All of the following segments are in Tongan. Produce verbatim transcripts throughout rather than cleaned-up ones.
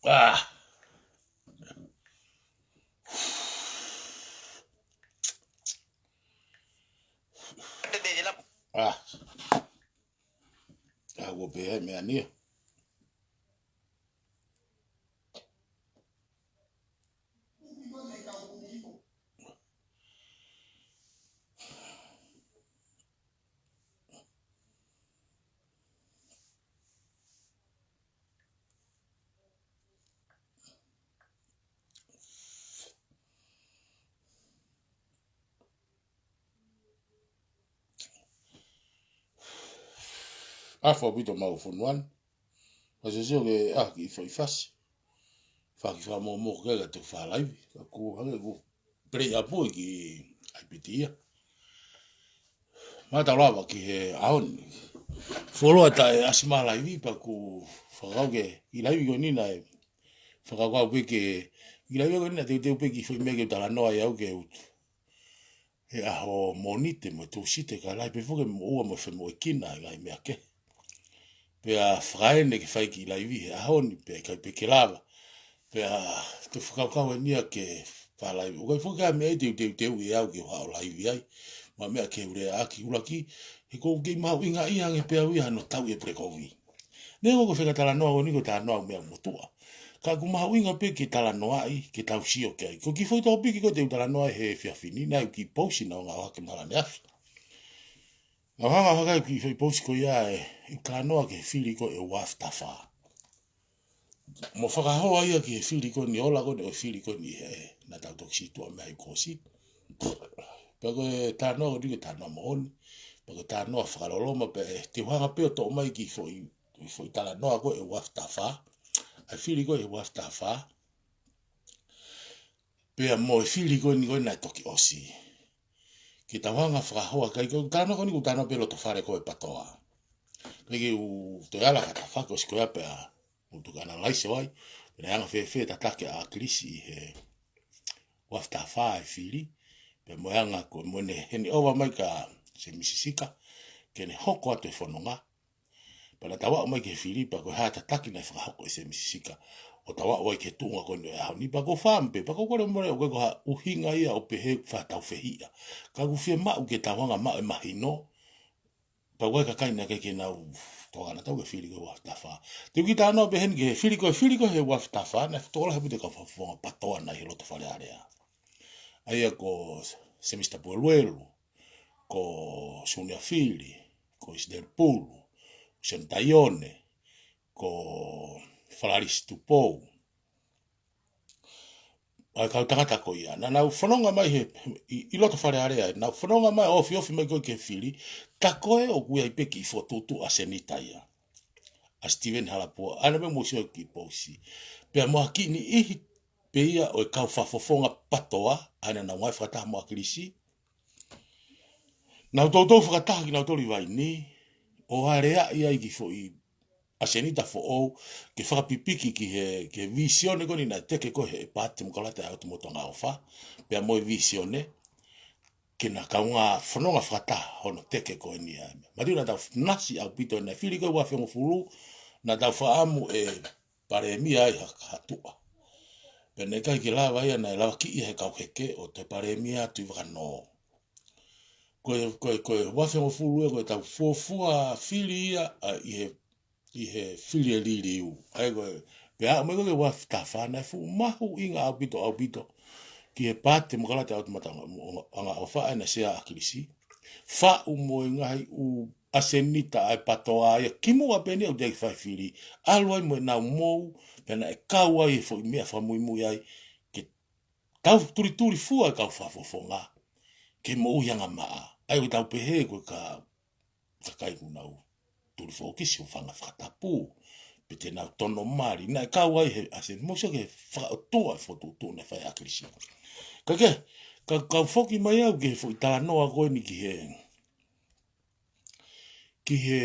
Ah. Ah. Ah, ua pē ai meʻa ni. ʻAfa ʻaupito maʻu fonua ni. Ka sio sio ke, ah, ki fai fasi. Faki fakamomo ke ka te fālaivi. Ka ku hake ku play up ki ai piti ia. Mata lava ki he ʻaho ni. Foloa taʻe ʻasi mai laivi pea ku fakau ke, ʻi laivi ko eni naʻe fakau pē ke, ʻi laivi ko eni naʻe teuteu pē ki foʻi meʻa ke talanoa ai au ke utu. He ʻaho Mōnite mo Tūsite ka lahi pē foki mo ua mo femoʻuekina e ngaahi meʻa kehe. Pea fakaene ke fai ki laivi he ʻaho ni pea ʻikai pē ke lava. Pea te u fakakaukau eni ia ke fālaivi. ʻOku ʻikai foki ha meʻa ʻe teuteu ʻe au ke u haʻu laivi ai. Mo e meʻa ke u leaʻaki ʻuluaki. He ʻoku kei mahuʻinga ia ange pē au ia hano tau e pulekovi. Neongo ko e fakatalanoa ko eni ko e talanoa meʻa motuʻa. Ka ʻoku mahuʻinga pē ke talanoaʻi, ke tau sio ki ai. Ko e kiʻi foʻi tōpiki ko ē te u talanoa he efiafi ni, naʻe ʻi ai e kiʻi pousi naʻa ku ʻohake maʻa ʻaneafi. Naʻa ku hanga ʻo ʻohake e kiʻi foʻi pousi ko ia ʻi he talanoa ki he fili ko ē ʻa Uafu Tafa. Mo fakahoa ia ki he fili ko eni, ola ko eni ʻo e fili ko eni he naʻa tau toki situʻa mei ai kuo ʻosi. Pea ko e talanoa ko eni ko e talanoa moʻoni. Pea ko e talanoa fakaloloma pea ʻe, te u hanga pē ʻo toʻo mai e kiʻi foʻi, foʻi talanoa ko ē ʻa Uafu Tafa. ʻA e fili ko ē ʻa Uafu Tafa. Pea mo e fili ko eni ko ē naʻe toki ʻosi. Ke tau hanga ʻo fakahoa ki ai, ko e talanoa ko eni ko e talanoa pē loto fale ko ē ʻa Patoa. Ke ke u toe ala fakatafaʻaki ʻosi ko ia pea u toki analyze ʻo ai. Pea naʻe anga fēfē e tataki ʻa ʻAkilisi ʻi he Uafu Tafa e fili. Pea mo e anga ko ē mo ʻene hand over mai kia Semisi Sika. Ke ne hoko atu e fononga. Pea naʻa tau aʻu mai ki he fili, pea ko e hā e tataki naʻe fakahoko ʻe Semisi Sika ʻo tau aʻu ai ki he tuʻunga ko eni ʻo e ʻaho ni. Pea ʻoku ou faʻa pehē, pea ʻoku ou kole mole ʻoku ʻikai ko ha ʻuhinga ia ʻo pehē ʻoku faʻa tau fehiʻa. Ka ʻoku fiemaʻu ke tau hanga ʻo maʻu e mahino, pea ʻoku ʻi ai e kakai naʻe ʻikai ke nau tokanga nautolu ki he fili ko ē ʻa Uafu Tafa. Te u kiʻi talanoa pē heni ki he fili ko ē, fili ko ē ʻa Uafu Tafa, naʻe tokolahi ʻaupito e kau fakafofonga Patoa naʻe ʻi he loto Fale Alea. ʻA ia ko Semisi Tapueluelu, ko Sunia Fili, ko ʻIsileli Pulu, ko Sione Taione, ko Falalisi Tupou. ʻA e kau tangata ko ia. Naʻa nau fononga mai he, ʻi, ʻi loto Fale Alea, naʻa nau fononga mai ʻo ofiofi mai ko ē ki he fili, tā ko ē ʻoku ʻi ai pē e kiʻi fokotuʻutuʻu ʻasenita ia. ʻA Steven Halapua, ʻa ia naʻa mou sio ki he pousi. Pea mo ha kiʻi niʻihi pē ia ʻo e kau fakafofonga Patoa, ʻa ia naʻa nau ngāue fakataha mo ʻAkilisi. Naʻa nau toutou fakataha kinautolu ʻi Vaini, ʻo aleaʻi ai e kiʻi foʻi ʻasenita foʻou, ke fakapipiki ki he, ki he vīsone ko eni naʻe teke ko ē he Paati Temokalati ʻa e ʻOtu Motu ʻAngaʻofa, pea mo e vīsone, ke na kaungā fononga fakataha hono teke ko eni ʻa e meʻa. Mātiu naʻa tau nasi ʻaupito ʻi he fili ko ē ʻa e uafengofulu, naʻa tau fakaʻamu ʻe palēmia ai ha, ha tuʻa. Pea naʻe ʻikai ke lava ia naʻe lavakiʻi ia he kau heke ʻo toe palēmia atu ʻi Vakanō. Ko e, ko e, ko e uafengofulu ia ko e tau fuofua fili ia, ʻa, ʻi he, ʻi he fili ʻa e liliu. ʻA ia ko e, pea aʻu mai ko ē ki he Uafu Tafa naʻe fuʻu mahuʻinga ʻaupito, ʻaupito. Ki he Paati Temokalati ʻa e ʻOtu Motu ʻAngaʻofa ʻa ia naʻe sea ʻa ʻAkilisi. Faʻu mo e ngaahi ʻū ʻasenita ʻa e Patoa ia kimuʻa pē eni ʻoku teʻeki fai fili. ʻAlu ai mo ʻenau mou, pea naʻe kau ai e foʻi meʻa fakamuimui ai, ke tau tulituli fua e kau fakafofonga, ke moʻui angamaʻa. ʻA ia ʻoku tau pehē ko e ka, kakai ʻoku nau tuli fōkisi ʻo fanga fakatapu, pe te nau tono mali. Naʻe kau ai he ʻasenita, mou sio ki he fakaʻotua e fokotuʻutuʻu naʻe fai ʻe ʻAkilisi. Ka ke, ka, kau foki mai au ki he foʻi talanoa ko eni ki he, ki he,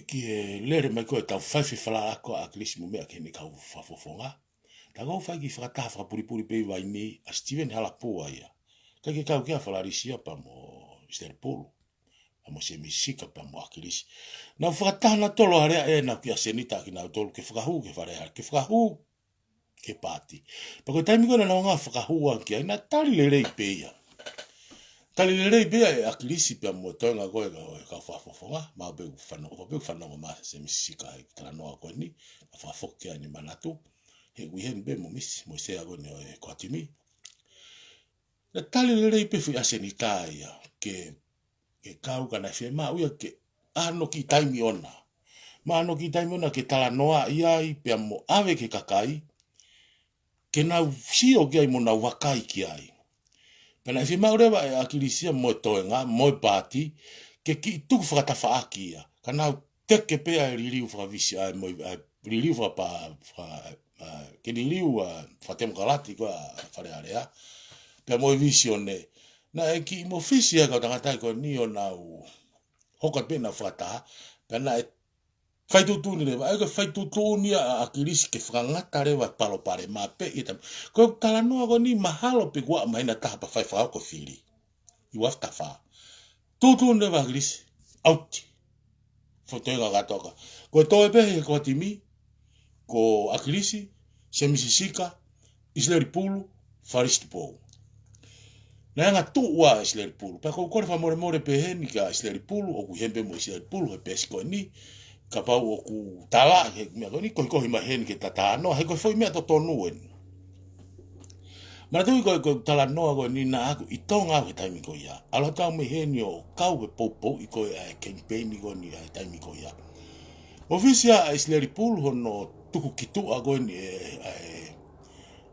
ki he lele mai ko ē ʻetau fai fefalala ko ē ʻa ʻAkilisi mo e meʻa ki heʻene kau fakafofonga. Tā ko ē ʻoku fai e kiʻi fakataha fakapulipuli pē ʻi Vaini ʻa Steven Halapua ia. ʻIkai ke kau ki ai ʻa Falalisi ia pea mo ʻIsileli Pulu, pea mo Semisi Sika pea mo ʻAkilisi. Nau fakataha nautolu ʻo aleaʻi ʻenau kiʻi ʻasenita kinautolu ke fakahū ki he Fale Alea, ke fakahū ki he paati. Pea ko e taimi ko ē naʻa nau hanga ʻo fakahū ange ki ai, naʻe tali lelei pē ia. Tali lelei pē ia ʻe ʻAkilisi pea mo e toenga ko ē ʻo e kau fakafofonga, maʻu pē ʻeku fanongo, pē ʻeku fanongo mai Sēmisi Sika he talanoa ko eni, naʻe fakafoki ki ai ʻene manatu, he ʻoku ʻi heni pē mo Misi, mo e sea ko eni ʻo e kau timi. Naʻe tali lelei pē foʻi ʻasenita ia, ke, ke kau ka naʻe fiemaʻu ia ke ʻano kiʻi taimi ʻona. Maʻu ʻano kiʻi taimi ʻona ke talanoaʻi ai pea mo ʻave ki he kakai, ke nau sio ki ai mo nau vakai ki ai. Pea naʻe fiemaʻu leva ʻe ʻAkilisi ia mo e toenga, mo e paati, ke kiʻi tuku fakatafaʻaki ia. Ka nau teke pē ʻa e liliu fakavisi, ʻa e mo, ʻa e liliu fakapa-, faka-, ʻa, ke liliu ʻa fakatemokalati ko ē ʻa Fale Alea. Pea mo e vīsone, naʻe kiʻi mōfisi ʻa e kau tangata ko eni ʻo nau hoko atu pē ʻenau fakataha, pea naʻe fai tuʻutuʻuni leva, ʻa ia ko e fai tuʻutuʻuni ʻa ʻAkilisi ke fakangata leva e palopalema pē ʻi he taimi. Ko e talanoa ko eni mahalo pē kuo aʻu mai ʻena taha pea fai fakahoko e fili. ʻI he ua afe taha fā. Tuʻutuʻuni leva ʻa ʻAkilisi, ʻauti. Foʻi toenga kātoa. Ko e toe pē he kau timi, ko ʻAkilisi, Sēmisi Sika, ʻIsileli Pulu, Falisi Tupou. Naʻe anga tuʻu ʻa ʻIsileli Pulu. Pea ʻoku ou kole fakamolemole pē heni kia ʻIsileli Pulu, ʻoku ʻi heni pē mo ʻIsileli Pulu he peesi ko eni. Kapau ʻoku tala he meʻa ko eni, kohikohi mai heni ke ta talanoa, he ko e foʻi meʻa totonu eni. Manatuʻi ko e, ko e talanoa ko eni naʻa ku ʻi Tonga au he taimi ko ia. ʻAlu atu au mei heni ʻo kau he poupouʻi ko ē ʻa e kemipeini ko eni ʻa e taimi ko ia. ʻOfisi ʻa ʻIsileli Pulu hono tuku ki tuʻa ko eni ʻe, ʻa e,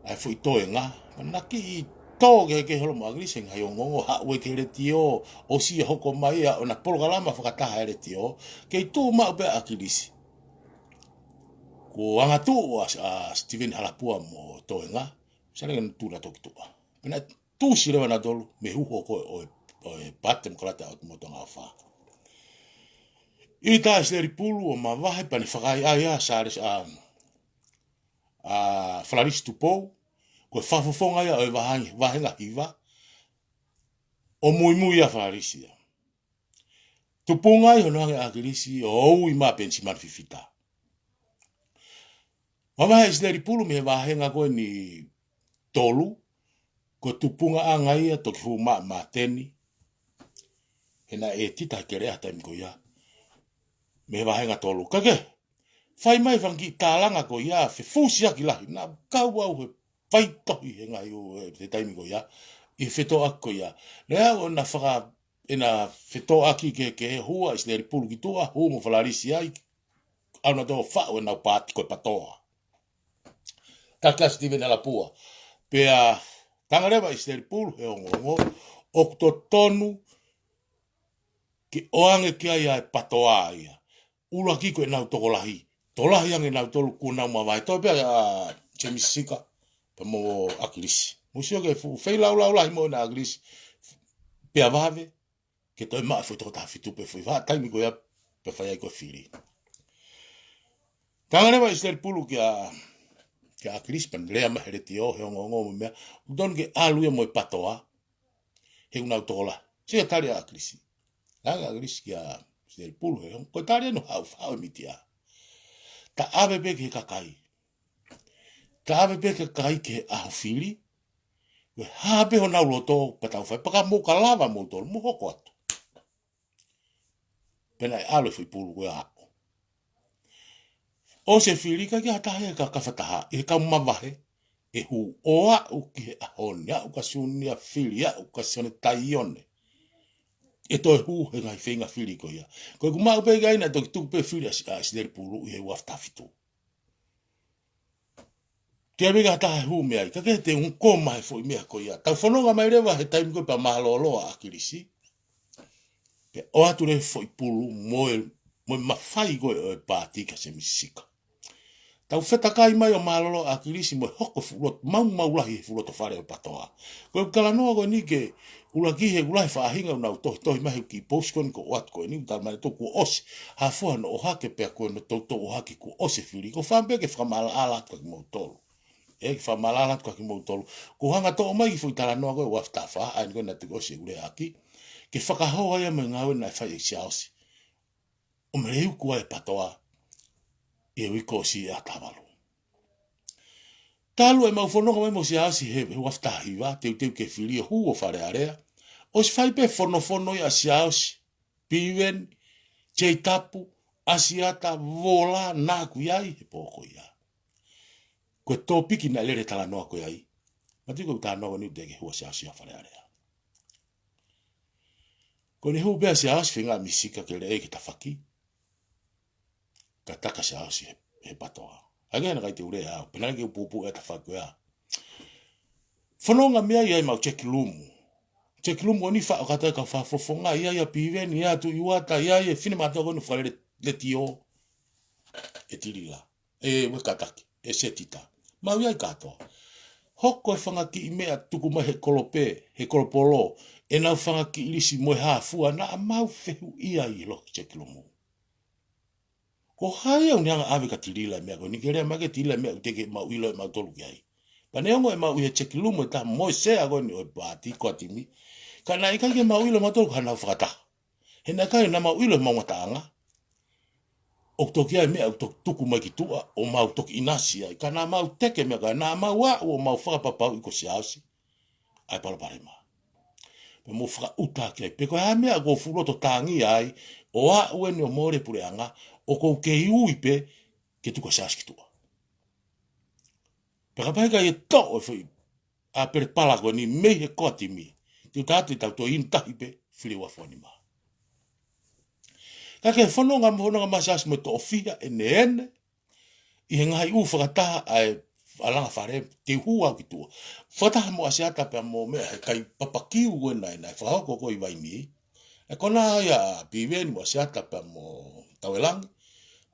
ʻa e foʻi toenga. Naʻe kiʻi tō kehekehe holo mo ʻAkilisi he ngaahi ongoongo, haʻu ia ki he letiō, ʻosi ia hoko mai ia ʻo na polokalama fakataha he letiō, kei tuʻu maʻu pē ʻa ʻAkilisi. Kuo anga tuʻu ʻa, ʻa Steven Halapua mo e toenga, sale ke na tuʻu nautolu ki tuʻa. Pea naʻe tuʻusi leva nautolu mei he uho ko ē ʻo e, ʻo e Paati Temokalati ʻa ʻOtu Motu ʻa Ngaahi ʻOfa. ʻIta ʻa ʻIsileli Pulu ʻo mavahe pea ne fakaʻaiʻai ʻa Sālesi, ʻa, ʻa Falisi Tupou, ko e fakafofonga ia ʻo e vahe-, vāhenga hiva, ʻo muimui ʻa Falisi ia. Tupunga ai hono hanga ʻe ʻAkilisi ʻo ui mai ʻa Penisimani Fifita. Mavahe ʻa ʻIsileli Pulu mei he vāhenga ko eni tolu, ko e tupungaʻanga ia toki hū mai ʻa Māteni, he naʻe ʻētita he keleʻa he taimi ko ia, mei he vāhenga tolu. Kae kehe, fai mai e fanga kiʻi tālanga ko ia, fefusiaki lahi, naʻa ku kau au he faitohi he ngaahi ʻū, he taimi ko ia, ʻi he fetōʻaki ko ia. Naʻe aʻu ʻena faka-, ʻena fetōʻaki kehekehe, hū ʻa ʻIsileli Pulu ki tuʻa, hū mo Falisi ai, ʻalu nautolu ʻo faʻu ʻenau paati ko e PATOA. Taki ʻa Steven Halapua. Pea tala leva ʻe ʻIsileli Pulu he ongoongo, ʻoku totonu ke ʻoange ki ai ʻa e PATOA ia. ʻUluaki ko ʻenau tokolahi. Tokolahi ange nautolu kuo nau mavahe. Toe pē ʻa Sēmisi Sika pea mo ʻAkilisi. Mou sio ki he fuʻu feilaulau lahi moʻoni ʻa ʻAkilisi. Pea vave ke toe maʻu e foʻi toko taha fitu pe foʻi vahaʻa taimi ko ia pea fai ai ko ē fili. Tala leva ʻe ʻIsileli Pulu kia, kia ʻAkilisi pea ne lea mai he letiō, he ongoongo mo e meʻa, ʻoku totonu ke ʻalu ia mo e PATOA, he ʻoku nau tokolahi. Sio ki he tali ʻa ʻAkilisi. Langa ʻa ʻAkilisi kia ʻIsileli Pulu he ongo, ko e tali ʻeni ʻoku haʻu, haʻu he mītia. Ta ʻave pē ki he kakai. Ta ʻave pē ki he kakai ki he ʻaho fili. Ko e hā pē honau loto pea tau fai. Pea ka mou ka lava moutolu, mou hoko atu. Pea naʻe ʻalu e foʻi pulu ko ia ʻo aʻu. ʻOsi e fili ka ʻikai ha taha ia ka kafataha, ʻi he kau mavahe, ʻe hū ʻo aʻu ki he ʻaho ni, aʻu kia Siunia fili, aʻu kia Sione Taione. ʻE toe hū he ngaahi feinga fili ko ia. Ko ʻeku maʻu pē ʻikai naʻe toki tuku pē fili ʻa ʻIsileli Pulu ʻi he ua afe taha fitu. Teʻeki ai ke ʻi ai ha taha ʻe hū mei ai, ka ke te unko mai foʻi meʻa ko ia. Tau fononga mai leva he taimi ko ē pea mālōlō ʻa ʻAkilisi. Pea ʻoatu leva e foʻi pulu mo e, mo e mafai ko ē ʻo e paati kia Sēmisi Sika. Tau fetakai mai ʻo mālōlō ʻa ʻAkilisi mo e hoko e fuʻu loto, maumau lahi he fuʻu loto fale ʻo e PATOA. Ko e talanoa ko eni ke ʻuluaki he ʻuluaki faʻahinga ʻoku nau tohitohi mai he kiʻi post ko eni kuo ʻoatu ko eni, ʻoku tala mai nautolu kuo ʻosi. Hā fua hono ʻohake pea ko ʻenau toutou ʻohake kuo ʻosi e fili. ʻOku ou fie pē ke fakamaʻalaʻala atu kia kimoutolu. ʻE, ke fakamaʻalaʻala atu kia kimoutolu. Kuo u hanga ʻo toʻo mai e kiʻi foʻi talanoa ko ē ʻo e ua afe taha fā, ʻa eni ko ē naʻe toki ʻosi e ʻuleʻaki. Ke fakahoa ia mo e ngāue naʻe fai ʻe Siaosi. ʻO mele uku ai e PATOA. ʻI he uike kuo ʻosi ʻi he ʻaho taha valu. Talu ʻemau fononga mai mo Siaosi he, he uafu taha hiva, teuteu ke fili ʻo hū ʻo Fale Alea. ʻOsi fai pē fonofono ia ʻa Siaosi, Piveni, Jay Tapu, ʻAsiata, Vola, naʻa ku ʻi ai he pō ko ia. Ko e tōpiki naʻe lele talanoa ko ia ai. Matuku talanoa ko eni ʻoku teʻeki hū ʻa Siaosi ʻa Fale Alea. Ko ʻene hū pē ʻa Siaosi feinga ʻa Misika ke lele ki tafaʻaki. Ka taka ʻa Siaosi he, he PATOA. ʻAi ke naʻe ʻikai te u lea au, pea naʻe ʻikai ke u pūpū e tafaʻaki ko ia. Fononga mei ai ʻa e mau chat room. Chat room ko eni faʻo kātoa e kau fakafofonga, ʻi ai ʻa Piveni, ʻi ai ʻa Tuʻi Uata, ʻi ai e finemātuʻa ko eni fakalele letiō, ʻe Tilila, ʻe Uekataki, ʻe Setita. Mau ʻi ai kātoa. Hoko e fanga kiʻi meʻa tuku mai he kolope, he kolopolo, ʻenau fanga kiʻi lisi mo e hā fua naʻa mau fehuʻia ʻi loki chat room. Ko hai ʻoku ne hanga ʻave kia Tilila e meʻa ko eni ke lea mai kia Tilila e meʻa ʻoku teʻeki ke mau ʻilo ʻe mautolu ki ai. Pea neongo ʻemau ʻi he chat room ʻe taha mo e sea ko eni ʻo e paati ko ē ʻa e timi. Ka naʻe ʻikai ke mau ʻilo ʻe mautolu ko haʻanau fakataha. He naʻe ʻikai naʻa mau ʻilo ʻemau ngataʻanga. ʻOku toki ʻi ai e meʻa ʻoku toki tuku mai ki tuʻa, ʻo mau toki ʻinasi ai. Ka naʻa mau teke meʻa ka naʻa mau aʻu ʻo mau fakapapauʻi ko Siaosi ʻa e palopalema. Pea mo fakaʻuta ki ai. Pe ko e hā e meʻa ʻoku ou fuʻu loto tangi ai, ʻo aʻu eni ʻo mole puleʻanga, ʻoku ou kei ui pē ke tuku ʻa Siaosi ki tuʻa. Pea kapau ʻe ʻikai ke toʻo e foʻi ʻa pelepala ko eni mei he core timi. Te u tala atu ʻe tau toe inu tahi pē, fili ua fua ni mā. Ka ke fononga, fononga mai Siaosi mo e toʻofiha ʻene ʻene. ʻI he ngaahi ʻū fakataha ʻa e ʻalanga fale, te u hū au ki tuʻa. Fakataha mo ʻAsiata pea mo meʻa he kai papakiu ko ē naʻe, naʻe fakahoko ko ē ʻi Vainī. ʻE konā ia ʻa Piveni mo ʻAsiata pea mo Tauelangi.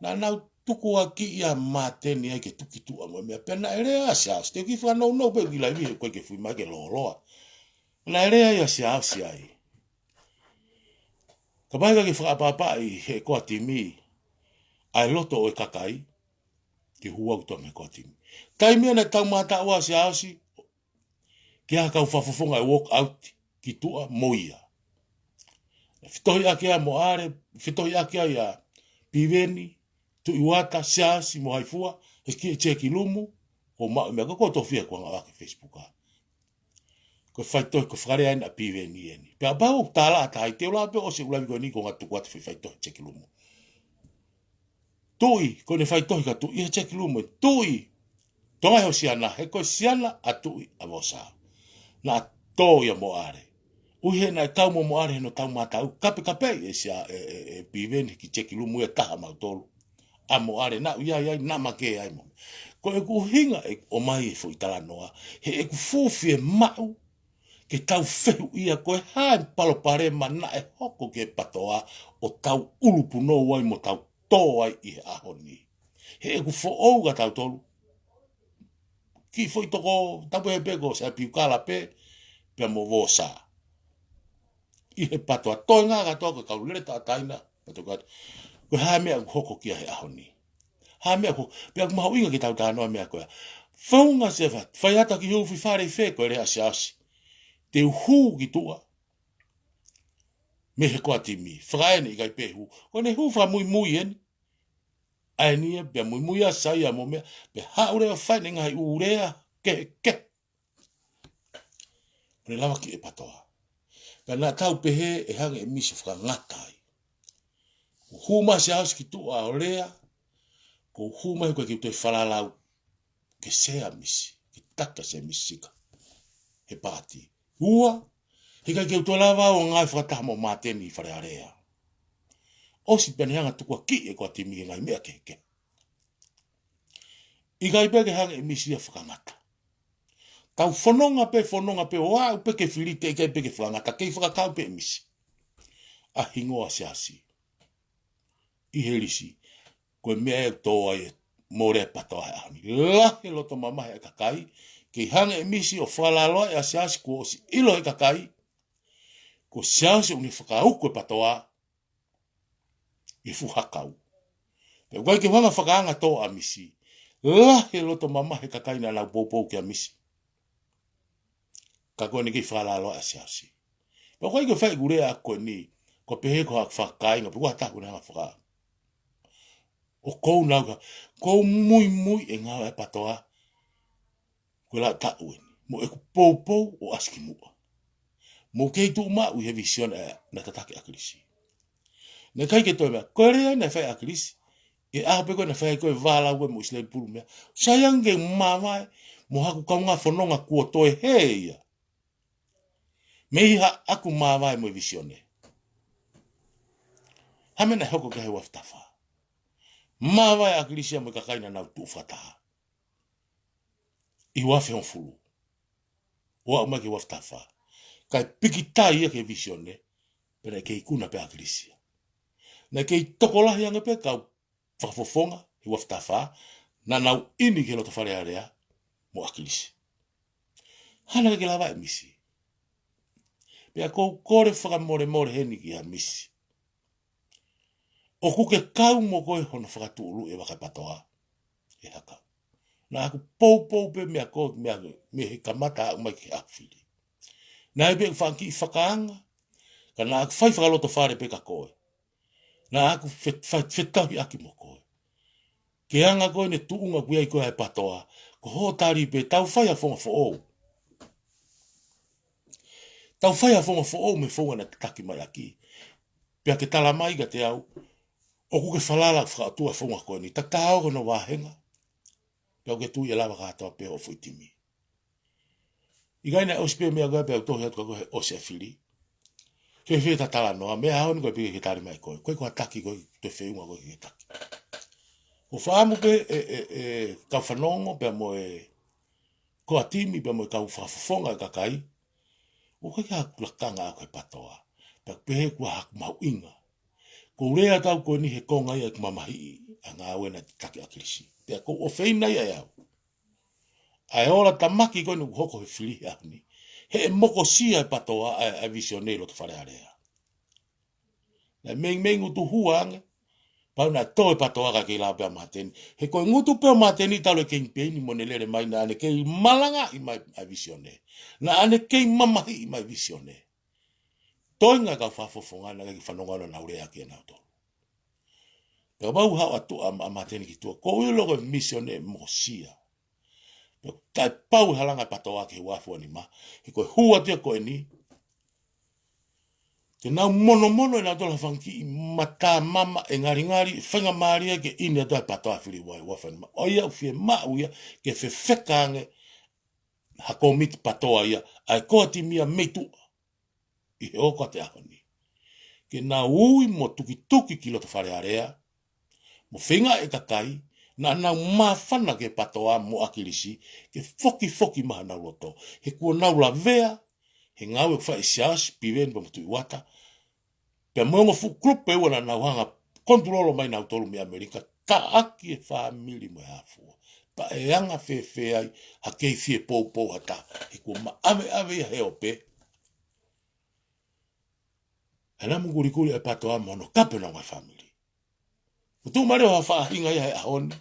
Naʻa nau tukuakiʻi ʻa Māteni ai ke tuku ki tuʻa mo e meʻa. Pea naʻe lea ʻa Siaosi, te u kiʻi fakanounou pē ki laivi he ʻoku ʻikai ke fui mai ke lōloa. Naʻe lea ia ʻa Siaosi ai. Kapau ʻe ʻikai ke fakaʻapaʻapaʻi he core timi ʻa e loto ʻo e kakai, ke hū au ki tuʻa mei he core timi. Taimi ia naʻe taumātaʻu ai ʻa Siaosi, ke ʻai ha kau fakafofonga ʻe walk out ki tuʻa mo ia. Fetohiʻaki ai mo Are, fetohiʻaki ai ʻa Piveni, Tuʻi Uata, Siaosi mo hai fua, he kiʻi chat room, ʻo maʻu e meʻa ko ē ko e toʻofiha ko ē ʻoku hanga ʻo ʻai ki he Facebook. Ko e faitohi, ko e fakalea eni ʻa Piveni eni. Pea kapau ʻoku tala atu ai, te u lava pē ʻo ʻosi e ʻuluaki ko eni ko e ngaahi tuku atu e faitohi chat room. Tuʻi, ko ʻene faitohi kia Tuʻi, ʻi he chat room ē, Tuʻi, Tonga ʻi ho siana, he ko e siana ʻa Tuʻi ʻa Vosa. Naʻa tō ia mo Are. ʻUhi he naʻe kau mo mo Are he naʻa nau taumātaʻu, kapekapeʻi ʻe Sia, ʻe, ʻe, ʻe Piveni he kiʻi chat room ia ʻe taha mautolu. ʻA mo Are naʻa ku ʻi ai, ʻi ai, naʻa ma kē ai mo. Ko ʻeku ʻuhinga ʻeku ʻomai e foʻi talanoa, he ʻeku fuʻu fiemaʻu ke tau fehuʻia ko e hā e palopalema naʻe hoko ki he PATOA ʻo tau ʻulupunou ai mo tau tō ai ʻi he ʻaho ni. He ʻeku foʻou kia tautolu. Kiʻi foʻi toko, tau pehē pē ko Saipiukala pē, pea mo Vosa. ʻI he PATOA, toenga kātoa ko e kau lele taʻataina, PATOA kātoa. Ko e hā e meʻa ʻoku hoko ki ai he ʻaho ni. Hā e meʻa ʻoku, pea ʻoku mahuʻinga ke tau talanoa e meʻa ko ia. Founga se fa, fai atu ki hū fifale ʻi fē ko e lea ʻa Siaosi. Te u hū ki tuʻa. Mei he core timi. Fakaʻene ʻikai pē hū. Ko ʻene hū fakamuimui eni. ʻA eni ia, pea muimui ʻa Saia mo meʻa, pea haʻu leva ʻo fai ʻene ngaahi ʻū lea, kehekehe. ʻO ne lava ki he PATOA. Pea naʻa tau pehē ʻe hanga ʻe Misi ʻo fakangata ai. Ko e hū mai ʻa Siaosi ki tuʻa ʻo lea, ko e hū mai ko e kiʻi toe falalau ke sea Misi, ke taka sea Misi Sika. He paati. Ua, he ʻikai ke u toe lava ʻo ngāue fakataha mo Māteni ʻi Fale Alea. ʻOsi pea ne hanga tukuakiʻi e core timi ki he ngaahi meʻa kehekehe. ʻIkai pē ke hanga ʻe Misi ia ʻo fakangata. Tau fononga pē, fononga pē, ʻo aʻu pē ki he fili te ʻikai pē ke fakangata, kei fakakau pē ʻe Misi ʻa e hingoa ʻo Siaosi ʻi he lisi. Ko e meʻa ʻe tō ai e mole e PATOA he ʻaho ni. Lahi e loto mamahi ʻa e kakai, kei hanga ʻe Misi ʻo fakalaloaʻi ʻa Siaosi kuo ʻosi ʻilo ʻe he kakai, ko Siaosi ʻoku ne fakauku e PATOA ʻi he fuʻu hakau. Pea ʻoku ʻikai ke u hanga ʻo fakaanga tō ʻa Misi. Lahi e loto mamahi e kakai naʻa nau poupou kia Misi. Ka ko ʻene kei fakalaloaʻi ʻa Siaosi. Pea ʻoku ʻikai ke fai ʻeku lea ko eni, ko e pehē ko haʻaku fakakāinga, pe ko ha taha ʻoku ne hanga ʻo faka. ʻOku ou nau ka, ʻoku ou muimui he ngāue ʻa e PATOA. Ko e lau taʻu eni. Mo ʻeku poupou ʻo ʻasi ki muʻa. Mou kei tuʻu maʻu ʻi he vīsone ʻa e, naʻe tataki ʻe ʻAkilisi. Naʻe ʻikai ke toe meʻa, ko e lea naʻe fai ʻe ʻAkilisi. ʻI he ʻaho pē ko ē naʻe fai ko ē vālau ko ē mo ʻIsileli pulu meʻa. Sai ange ke māvae, mo haku kaungā fononga kuo toe hē ia. Mei haʻaku māvae mo e vīsone. Hā e meʻa naʻe hoko ki he uafu taha fā. Māvae ʻa ʻAkilisi ia mo e kakai naʻa nau tuʻu fakataha. ʻI he uafu hongofulu. ʻO aʻu mai ki he uafu taha fā. Kae pikitai ia ki he vīsone, pea naʻe kei ikuna pē ʻa ʻAkilisi ia. Naʻe kei tokolahi ange pē kau fakafofonga, he uafu taha fā, naʻa nau ʻi heni ki he loto Fale Alea, mo ʻAkilisi. Hā naʻe ʻikai ke lava ʻe Misi. Pea ʻoku ou kole fakamolemole heni kia Misi. ʻOku ke kau mo koe hono fakatuʻuluʻi e vaka e PATOA. ʻE hā kau. Naʻa ku poupou pē meʻa ko, meʻa, mei he kamata aʻu mai ki he ʻaho fili. Naʻe pē fanga kiʻi fakaanga. Ka naʻa ku fai fakalotofale pē kia koe. Naʻa ku fe-, fe-, fetauhiʻaki mo koe. Ke anga ko eni e tuʻunga ʻoku ʻi ai ko ē ʻa e PATOA. Ko hoʻo tali pē tau fai ha founga foʻou. Tau fai ha founga foʻou mei he founga naʻe tataki mai ʻaki. Pea ke tala mai kiate au. ʻOku ke falala fakaʻotua founga ko eni. Tatau ko hono vāhenga. Pea ʻoku ke tui ʻe lava kātoa pē hoʻo foʻi timi. ʻIkai naʻe ʻosi pē meʻa ko ē pea u tohi atu kia koe he ʻosi e fili. Fēfē ʻeta talanoa, meʻa ʻaho ni ko e piki ke tali mai koe. Ko e ko e taki ko e toe feʻunga ko e ke taki. ʻOku ou fakaʻamu pē ʻe, ʻe, ʻe, kau fanongo, pea mo e, ko e timi, pea mo e kau fakafofonga e kakai. ʻOku ʻikai ke haku lakanga ʻaʻaku he PATOA. Pea pehē kuo haku mahuʻinga. ʻOku ou lea atu au ko eni he konga ia ʻeku mamahiʻi, ʻa e ngāue naʻe tataki ʻe ʻAkilisi. Pea ʻoku ou ʻofeina ia ʻe au. ʻA e ola tamaki ko eni ʻoku hoko he fili he ʻaho ni. He ʻe mokosia e PATOA ʻa e, ʻa e vīsone ʻi loto Fale Alea. Naʻe meimei ngutu hua ange. Pau naʻe tō e PATOA kae kei lava pē ʻa Māteni. He ko e ngutu pē ʻo Māteni talu e kemipeini mo ʻene lele mai naʻa ne kei malangaʻi mai ʻa e vīsone. Naʻa ne kei mamahiʻi mai e vīsone. Toenga e kau fakafofonga naʻe kei fanongo naʻa nau lea ki ai nautolu. Pea kapau haʻu atu ʻa, ʻa Māteni ki tuʻa. Ko e ʻilo ko e vīsone mokosia. Pea taʻepau e halanga e PATOA ki he uafu ʻa nima. He ko e hū atu ia ko eni. Te nau monomono ʻe nautolu ha fanga kiʻi mata mama ʻe ngalingali, ʻe faingamālie ke ʻi heni atu ʻa e PATOA fili ʻi he uafu ʻa nima. ʻOku ou fiemaʻu ia, ke fefeka ange, ha kōmiti PATOA ia, ʻa e ko e timi ia mei tuʻa. ʻI he ʻoku ʻa e ʻaho ni. Ke nau ui mo tukituki ki loto Fale Alea, mo feinga e kakai, naʻa nau māfana ki he PATOA mo ʻAkilisi, ke fokifoki mai honau loto. He kuo nau lavea, he ngāue ʻoku fai ʻe Siaosi, Piveni, pea mo Tuʻi Uata. Pea mo e ongo fuʻu kulupu ʻe ua naʻa nau hanga ʻo konitulolo mai nautolu mei ʻAmelika, taʻaki e fāmili mo e hā fua. Pea ʻe anga fēfē ai, ha kei fie poupou ha taha. He kuo maʻaveʻave ia he ope. ʻA e namu kulikuli ʻa e PATOA mo hono kape ʻo e ngaahi fāmili. Kuo tuʻu mai leva ha faʻahinga ia he ʻaho ni.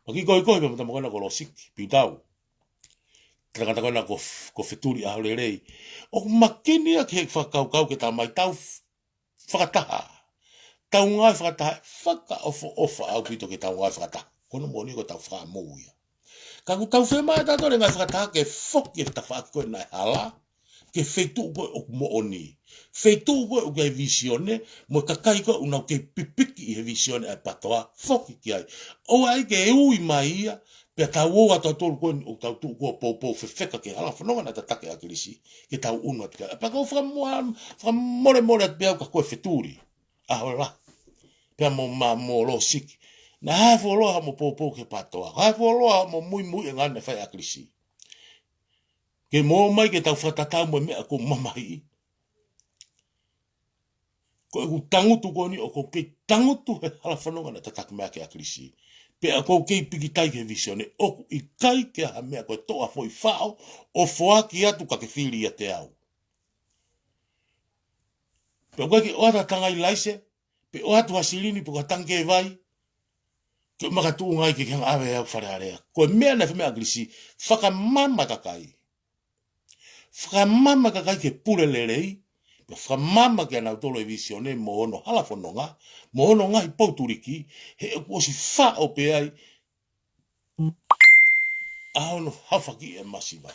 Maki koe koe pea mo e tama ko ena ko Losiki, Piutau. Tangata ko ena ko, ko Fetuli ʻAholelei. ʻOku makini ia ke fakakaukau ke tau mai tau f-, fakataha. Tau ngāue fakataha, fakaʻofoʻofa ʻaupito ke tau ngāue fakataha. Ko hono moʻoni ko ʻetau fakaʻamu ia. Ka ʻoku tau fiemaʻu ʻe tautolu e ngāue fakataha ke foki e tafaʻaki ko ē naʻe hala. Ki he feituʻu ko ē ʻoku moʻoni. Feituʻu ko ē ʻoku ʻi ai e vīsone, mo e kakai ko ē ʻoku nau kei pipiki ʻi he vīsone ʻa e PATOA, foki ki ai. ʻOua ʻe ʻai ke ui mai ia, pea tau ō atu ʻa tautolu ko eni ʻoku tau tuʻu ko ē ʻo poupou fefeka ki he hala fononga naʻe tataki ʻe ʻAkilisi, ke tau ʻunu atu ki ai. Pea ʻoku ou fakamo-, fakamolemole atu pē au kia koe Fetuli. ʻAhola. Pea mo ma-, mo Losiki. Naʻe hā e fuoloa hoʻomo poupou ki he PATOA. Hā e fuoloa hoʻomo muimui e ngāue naʻe fai ʻe ʻAkilisi. Ke mou ō mai ke tau fakatatau mo e meʻa ʻoku ou mamahiʻi. Ko ʻeku tangutu ko eni ʻoku ou kei tangutu he hala fononga naʻe tataki mai ʻaki ʻe ʻAkilisi. Pea ʻoku ou kei pikitai ki he vīsone ʻoku ʻikai ke ʻi ai ha meʻa ko e toʻa foʻi faʻo ʻo foaki atu ka ke fili ʻiate au. Pea ʻoku ʻikai ke ʻoatu ha tangai laise, pe ʻoatu ha silini pe ko ha tangikē vai, ke makatuʻunga ai ke ke hanga ʻave au ki Fale Alea. Ko e meʻa naʻe fai mai ʻe ʻAkilisi, fakamama e kakai. Fakamama e kakai ke pule lelei, pea fakamama kia nautolu e vīsone mo hono hala fononga, mo hono ngaahi poutuliki, he ʻoku ʻosi faʻo pē ai, ʻaho hono haofaki e masiva.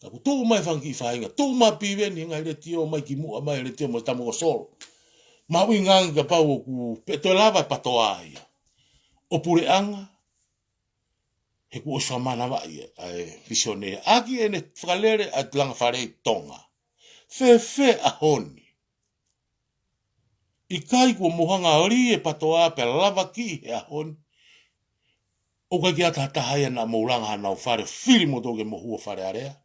Ka kuo tuʻu mai e fanga kiʻi faʻahinga, tuʻu mai Piveni he ngaahi letiō mai ki muʻa mai letiō mo e tama ko Solo. Mahuʻinga ange kapau ʻoku pē toe lava e PTOA ia ʻo puleʻanga, he kuo ʻosi fakamanavaʻi ʻa e Vīsone ʻaki ʻene fakalele ʻa e langa fale ʻi Tonga. Fēfē ʻaho ni? ʻIkai kuo mou hanga ʻo lī e PTOA pea lavakiʻi he ʻaho ni? ʻOku ʻikai ke ʻi ai ha taha ia naʻa mou langa hanau fale ʻo fili moutolu ke mou hū ʻo Fale Alea.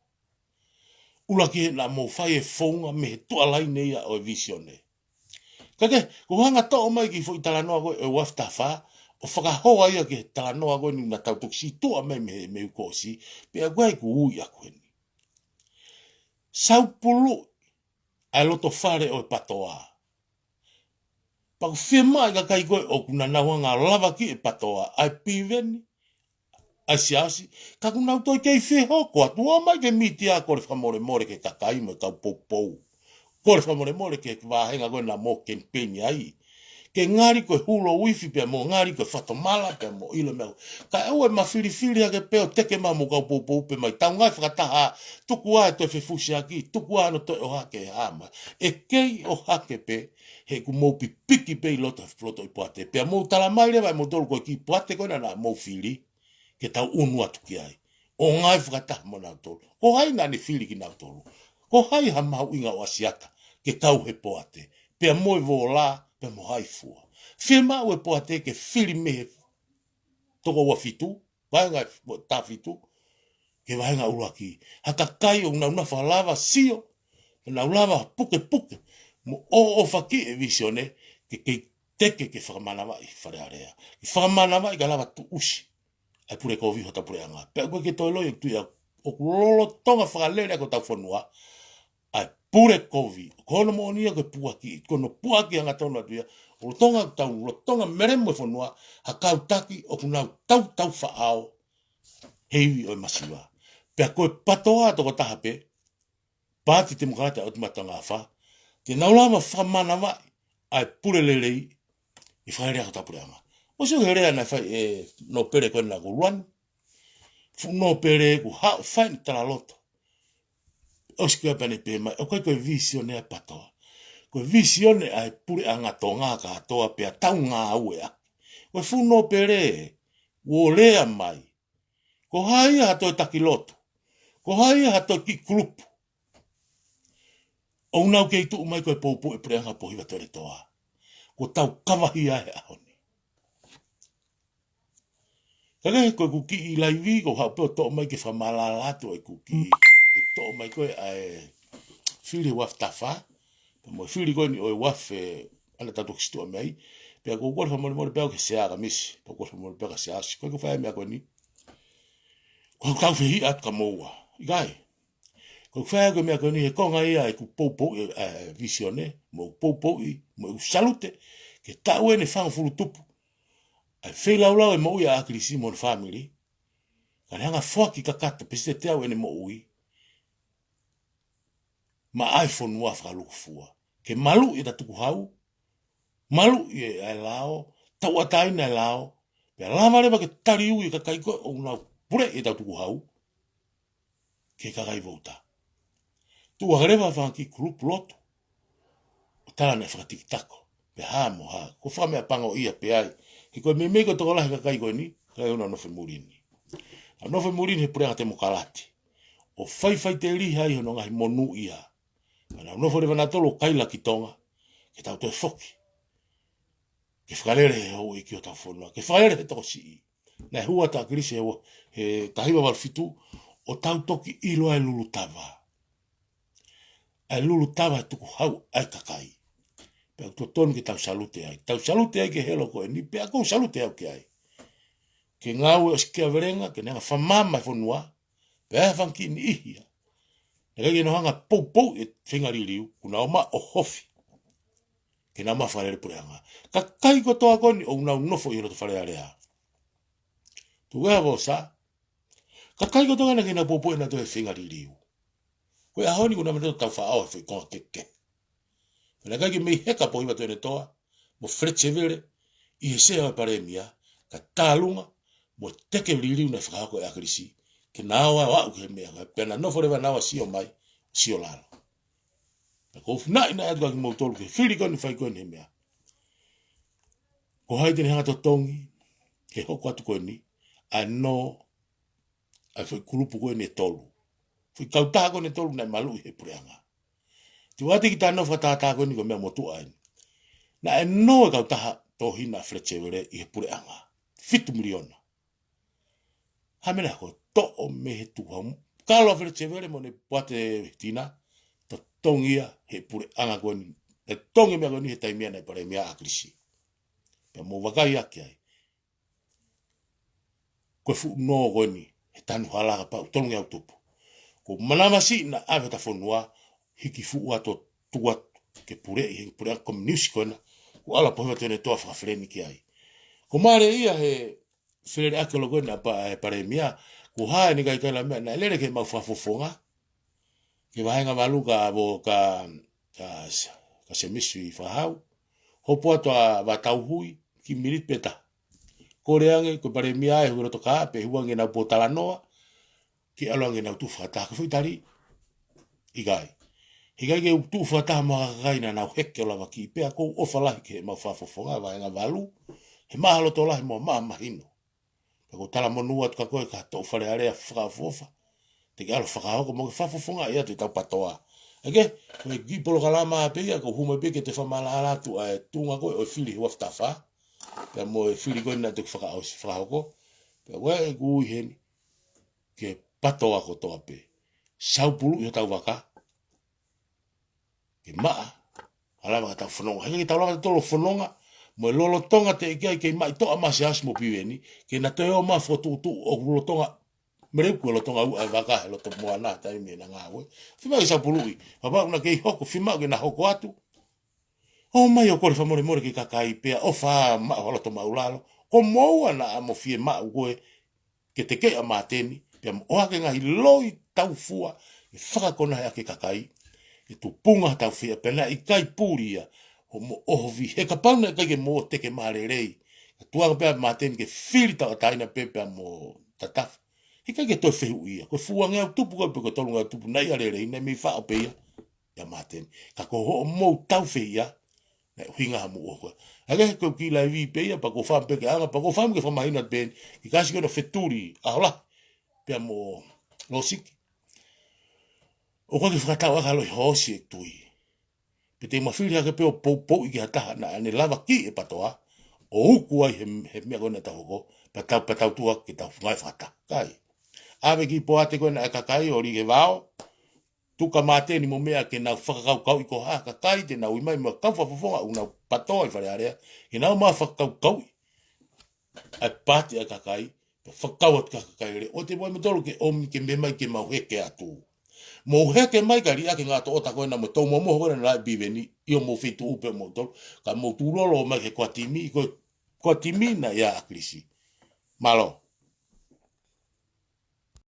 ʻUluaki he naʻa mou fai e founga mei he tuʻa laine ia ʻo e Vīsone. Kae kehe, ko e hanga ʻo toʻo mai e kiʻi foʻi talanoa ko ē ʻo e ua afe taha fā, ʻo fakahoa ia ki he talanoa ko eni naʻa tau toki sītuʻa mai mei he, mei he uike kuo ʻosi, pea ʻoku ʻi ai ʻeku ui ʻaku heni. Saupulu ʻa e loto fale ʻo e PTOA. Pea ʻoku fiemaʻu e kakai ko ē ʻoku nau hanga ʻo lavakiʻi e PTOA, ʻa e Piveni, ʻa e Siaosi, ka kuo nau toe kei fehoko atu, ō mai ki he mītia ʻo kole fakamolemole ki he kakai mo e kau poupou. Kole fakamolemole ki he vāhenga ko ē naʻa mou kemipeini ai. Ke ngali ko e hulo uifi pea mo ngali ko e fakatomala pea mo ʻilo e meʻa. Kae ʻoua ʻe mafilifili hake pē ʻo teke mai mo e kau poupou pē mai. Tau ngāue fakataha, tuku ā e toe fefusiaki, tuku ā hono toe ʻohake e hā mai. ʻE kei ʻohake pē, he ʻoku mou pipiki pē ʻi loto, loto ʻi poate. Pea mou tala mai leva ʻe moutolu ko e kiʻi poate ko ena naʻa mou fili, ke tau unu atu ki ai ʻo ngāue fakataha mo nautolu. Ko hai naʻa ne fili kinautolu? Ko hai ha mahuʻinga ʻo ʻAsiata ke kau he poate, pea mo e Vola, pea mo hai fua? Fiemaʻu e poate ke fili mei he toko ua fitu, vāhenga taha fitu, ki he vāhenga ʻuluaki. Ha kakai ʻoku nau nofo lava ʻo sio, nau lava ʻo pukepuke mo ʻoʻofakiʻi e Vīsone, ke kei teke ke fakamanavaʻi Fale Alea. Ke fakamanavaʻi kae lava ʻo tuʻusi ʻa e pule kovi hotau puleʻanga. Pea ʻoku ʻikai ke toe loi ʻeku tui au, ʻoku lolotonga fakalele ʻaki hotau fonua ʻa e pule kovi. Ko hono moʻoni ia ko e puaki, ko hono puaki hangatonu atu ia. ʻOku lolotonga, tau lolotonga melemo e fonua ha kau taki ʻoku nau tautau faʻao he ivi ʻo e masiva. Pea ko e PTOA tokotaha pē, Paati Temokalati ʻa e ʻOtu Motu Ngaahi Fā, te nau lava ʻo fakamanavaʻi ʻa e pule lelei ʻi he fakalele ʻaki hotau puleʻanga. ʻOsi ʻoku hē lea naʻe fai ʻe Nōpele ko ena ko Luani. Fuʻu Nōpele kuo haʻu ʻo fai ʻene talaloto. ʻOsi ko ia pea ne pehē mai, ʻoku ʻikai ko e Vīsone ʻa e PTOA. Ko e Vīsone ʻa e puleʻanga Tonga kātoa pea tau ngāue ʻaki. Ko e fuʻu Nōpele, kuo lea mai. Ko hai ia ha toe taki lotu? Ko hai ia ha toe kiʻi kulupu? ʻOku nau kei tuʻu mai ko e poupou e puleʻanga Pōhiva Tuʻanetoa. Kuo tau kavahia he ʻaho ni. Kae kehe ko ʻeku kiʻi laivi, ko e haʻu pē ʻo toʻo mai ke fakamālala atu ʻeku kiʻi, ʻe toʻo mai ko ē ʻa e fili ua afe taha fā, pea mo e fili ko eni ʻo e ua afe, ʻa ena tau toki sītuʻa mei ai, pea ʻoku ou kole fakamolemole pē au ki he Sea Kamisi, pea ʻoku ou kole fakamolemole pē au ki he Sea Siasi, ko ʻeku fai e meʻa ko eni. Ko ʻeku tau fehiʻa atu kia moua. ʻIkai. Ko ʻeku fai e meʻa ko eni he konga ia ʻeku poupouʻi e, e, Vīsone, mo ʻeku poupouʻi, mo ʻeku salute, ki he taʻu eni ʻe fāngofulu tupu ʻa e feilaulau e moʻui ʻa ʻAkilisi mo hono fāmili. Ka ne hanga ʻo foaki kakato, peseti ʻe teau ʻene moʻui maʻa e fonua fakalūkufua. Ke maluʻi ʻeta tukuhau, maluʻi e, e lao, tauʻatāina e lao, pea lava leva ke taliui e kakai ko ē ʻoku nau puleʻi ʻetau tukuhau ki he kakai vouta. Tuʻu hake leva e fanga kiʻi kulupu lotu ʻo tala naʻe fakatikitako, pe hā mo hā. Ko e fakameʻapango ia pē ai. He ko e meimei ko e tokolahi e kakai ko eni, kakai ʻoku nau nofo muli ni. Nau nofo muli ni he puleʻanga temokalati. ʻO faʻifaʻiteliha ai hono ngaahi monūʻia. Ka nau nofo leva nautolu ʻo kaila ki Tonga, ke tau toe foki ke fakalele he houʻeiki hotau fonua, ke fakalele he tokosiʻi. Naʻe hū atu ʻa ʻAkilisi he ua, he taha hiva valu fitu, ʻo tau toki ʻilo ai e lulutava. ʻA e lulutava e tukuhau ʻa e kakai. Pea ʻoku totonu ke tau salute ai. Tau salute ai ki he helo ko eni, pea ʻoku ou salute au ki ai. Ke ngāue ʻo sikia velenga, ke ne hanga ʻo fakamaama e fonua, pea ʻi ai e fanga kiʻi niʻihi ia naʻe ʻikai ke nau hanga ʻo poupouʻi e feinga liliu, kuo nau ō mai ʻo ʻohofi ke nau maʻu e fakalele puleʻanga. Kakai kotoa ko eni ʻoku nau nofo ʻi loto Fale Alea. Tuku ā Vosa. Kakai kotoa naʻe ʻikai ke nau poupouʻi ʻenautolu e feinga liliu. Ko e ʻaho ni kuo nau manatu ʻo tau faʻao he foʻi konga kehekehe. Pea naʻe ʻikai ke mei heka Pōhiva Tuʻanetoa mo Feleti Sevele ʻi he Sea ʻo e Palēmia, kae tālunga mo e teke liliu naʻe fakahoko ʻe ʻAkilisi ke na ō ʻo aʻu ki he meʻa, pea na nofo leva na ō ʻo sio mai, sio lalo. Pea ʻoku ou fanaʻi atu kia kimoutolu ki he fili ko eni ʻoku fai ko eni he meʻa. Ko hai te ne hanga ʻo totongi, he hoko atu ko eni, ʻa e nō, ʻa e foʻi kulupu ko eni ʻe tolu. Foʻi kautaha ko eni ʻe tolu naʻe maluʻi he puleʻanga. Te u ʻoatu kiʻi talanoa fakatātā ko eni ko e meʻa motuʻa eni. Naʻe nō e kautaha tōhina ʻa Fletcher Vele ʻi he puleʻanga. Fitu miliona. Hā e meʻa naʻe hoko? Toʻo mei he tuha. Kalo ʻa Fletcher Vele mo ʻene poate tina, totongi ia he puleʻanga ko eni. Totongi e meʻa ko eni he taimi ia naʻe palēmia ʻa ʻAkilisi. Pea mou vakai ʻaki ai. Ko e fuʻu nō ko eni, he tanu hala kapau, tolungeau tupu. Ko e manavasiʻi naʻa ʻave hota fonua, hiki fuʻu atu ʻo tuku atu, ke puleʻi, he puleʻanga kominiusi ko ena, ko ʻAlo Pohiva Tuʻiʻonetoa fakafeleni ki ai. Ko e male ia he feleleʻaki ʻo e loko ena ʻa e palēmia, ko hai ʻene kaikaila meʻa, naʻe lele ke mau fakafofonga, ki he vahenga valu ka vo ka, ka, ka Semisi Fakahau. Hopo atu ʻa Vatauhui, kiʻi miniti pē taha. Kole ange, ko e palēmia ʻe hū loto kā, pe hū ange ʻenau pōtalanoa, ke ʻalu ange ʻenau tuʻu fakataha, ko e foʻi tali. ʻIkai. ʻIkai ke u tuʻu fakataha mo ha kakai naʻa nau heke ʻo lavakiʻi pea ʻoku ou ʻofa lahi ki heʻemau fakafofonga, vahenga valu, he maʻa loto lahi mo maʻa mahino. Pea ʻoku ou talamonū atu kia koe ka toʻu Fale Alea fakaʻofoʻofa. Te ke ʻalu ʻo fakahoko mo ke fakafofongaʻi atu ʻetau PATOA. ʻEke, ko e kiʻi polokalama pē ia, ʻoku ou hū mai pē ke te fakamaʻalaʻala atu ʻa e tuʻunga ko ē ʻo e fili he ua afe taha fā. Pea mo e fili ko ē naʻe toki fakaʻosi fakahoko. Pea ʻoku ʻi heni, ke PATOA kotoa pē. Saupuluʻi hotau vaka. Ke maʻa, ʻa lava ka tau fononga. He ke tau lava tolo fononga, mo e lolotonga teʻeki ai ke maʻi toʻa Masiasi mo Piveni, ke na toe ō mai ʻo fokotuʻutuʻu ʻo lolotonga, mele uku e lolotonga uʻa e vaka he loto moana taimi ʻena ngāue. Fiemaʻu ke saupuluʻi, kapau naʻa kei hoko, fiemaʻu ke na hoko atu. ʻOmai ʻo kole fakamolemole ki he kakai pea ʻofa maʻu ha loto māʻulalo. Ko moua naʻa mo fiemaʻu ko ē, ke tekeʻi ʻa Māteni, pea mo ʻohake ngaahi loi taufua, ʻe fakakonahe ʻaki e kakai, ʻe tupunga ha tau fea, pea naʻe ʻikai puli ia, ʻo mo ʻohofi, he kapau naʻe ʻikai ke mo teke mā lelei, ka tuanga pea Māteni ke fili tauʻatāina pē pea mo Tatafu. He ʻikai ke toe fehuʻi ia, ko e fuʻu angeau tupu ko ē pe ko e tolungeau tupu, naʻe ʻi ai lelei, naʻe mei faʻo pē ia, ʻia Māteni. Ka ko hoʻomou tau fea ia, naʻe ʻuhinga ha muʻo ko ē. ʻA ia ko e kiʻi laivi pē ia, pea ʻoku ou fakaʻamu pē ke ʻanga, pea ʻoku ou fakaʻamu ke fakamahino atu pē eni, ki he kasi ko ena fetuli, ʻa hola, pea mo Losiki. ʻOku ʻikai ke fakatau ʻaki ha loi hoosi e tui. Pe te ma fili hake pē ʻo poupouʻi ki ha taha naʻa ne lavakiʻi e PATOA, ʻo uku ai he, he meʻa ko ena ʻoku tau hoko, pea tau, pea tau tuʻu hake ke tau fungai fakataha. ʻIkai. ʻAve kiʻi poate ko ena ʻa e kakai ʻo lī ke vao, tuku kia Māteni mo meʻa ke nau fakakaukauʻi ko ha kakai te nau ʻi mai mo e kau fakafofonga ʻoku nau PATOA ʻi Fale Alea, ke nau ō mai ʻo fakakaukauʻi ʻa e paati ʻa e kakai, pea fakakau atu ki he kakai lele. ʻOua te mou ʻai moutolu ke ʻomi ke mei mai ke mau heke atu. Mou heke mai ka liʻaki e ngaahi toʻota ko ena mo e tau momoho ko ena naʻe ʻi Piveni, ʻi homou feituʻu pē moutolu, ka mou tulolo mai ki he Koatimi, ko e Koatimi naʻe ʻia ʻAkilisi. Mālō.